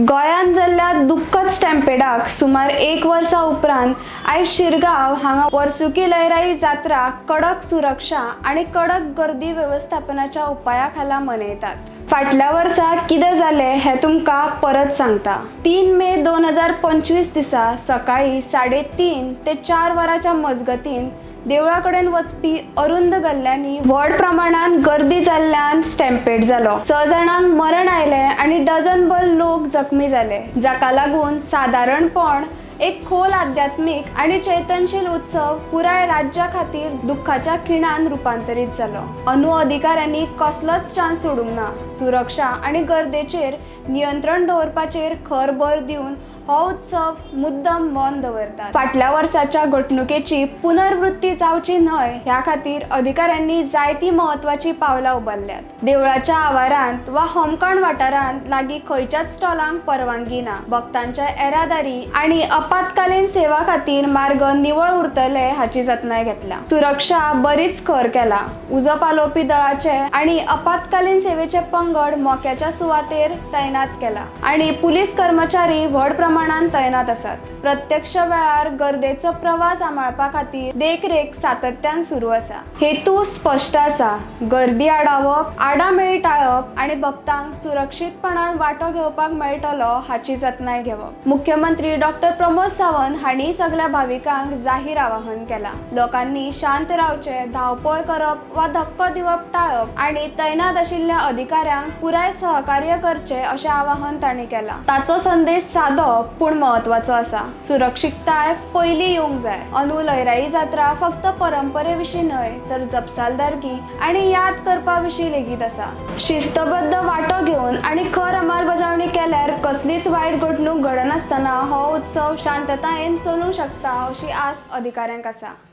गोंयांत जाल्ल्या दुख्खद स्टॅम्पेडाक सुमार एक वर्सा उपरांत आयज शिरगांव हांगा वर्सुकी लयराई जात्रा कडक सुरक्षा आनी कडक गर्दी वेवस्थापनाच्या उपाया खाला मनयतात. फाटल्या वर्सा कितें जालें हें तुमकां परत सांगता. 3 मे 2025 दिसा सकाळीं 3:30 ते 4 वरांच्या मजगतीन देवळा कडेन वचपी अरुंद गल्ल्यांनी व्हड प्रमाणात गर्दी जाल्ल्यान स्टॅम्पेड जालो. स जाणांक मरण आयलें आनी डझनभर लोक जखमी जाले, जाका लागून सादारणपण एक खोल आध्यात्मीक आनी चैतनशील उत्सव पुराय राज्या खातीर दुख्खाच्या खिणान रुपांतरीत जालो. अंदू अधिकाऱ्यांनी कसलोच चान्स सोडूंक ना. सुरक्षा आनी गर्देचेर नियंत्रण दवरपाचेर खर भर दिवन हो उत्सव मुद्दम मौन दवरतात. फाटल्या वर्साच्या घडणुकेची पुनर्वृत्ती जावची न्हय ह्या खातीर अधिकाऱ्यांनी जायतीं म्हत्वाचीं पावलां उबारल्यात. देवळाच्या आवारांत वा होमखण वाठारांत लागीं खंयच्याच स्टॉलांक परवानगी ना. भक्तांच्या येरादारी आनी अपातकालीन सेवा खातीर मार्ग निवळ उरतले हाची जतनाय घेतल्या. सुरक्षा बरीच खर केला. उजो पालोवपी दळाचे आनी अपातकालीन सेवेचे पंगड मोक्याच्या सुवातेर तैनात केला आनी पुलीस कर्मचारी व्हड प्रमाणात तैनात आसात. प्रत्यक्ष वेळार गर्देचो प्रवाह सांबाळपा खातीर देखरेख सातत्यान सुरू आसा. हेतू स्पश्ट आसा: गर्दी आडावप, आडामेळी टाळप आनी भक्तांक सुरक्षीतपणान वांटो घेवपाक मेळटलो हाची जतनाय घेवप. मुख्यमंत्री डॉक्टर प्रमोद सावंत हांणी सगल्या भाविकांक जाहीर आवाहन केलां. लोकांनी शांत रावचें, धांवपळ करप वा धक्को दिवप टाळप आनी तैनात आशिल्ल्या अधिकाऱ्यांक पुराय सहकार्य करचें अशें आवाहन तांणी केलां. ताचो संदेश सादो पूण म्हत्वाचो आसा: सुरक्षितताय पयलीं येवंक जाय. अंदू लयराई जात्रा फक्त परंपरे विशीं न्हय, तर जपसालदारकी आनी याद करपा विशीं लेगीत आसा. शिस्तबद्ध वांटो घेवन आनी खर अंमलबजावणी केल्यार कसलीच वायट घडणूक घडनासतना हो उत्सव शांततायेन चलूंक शकता अशी आस्त अधिकाऱ्यांक आसा.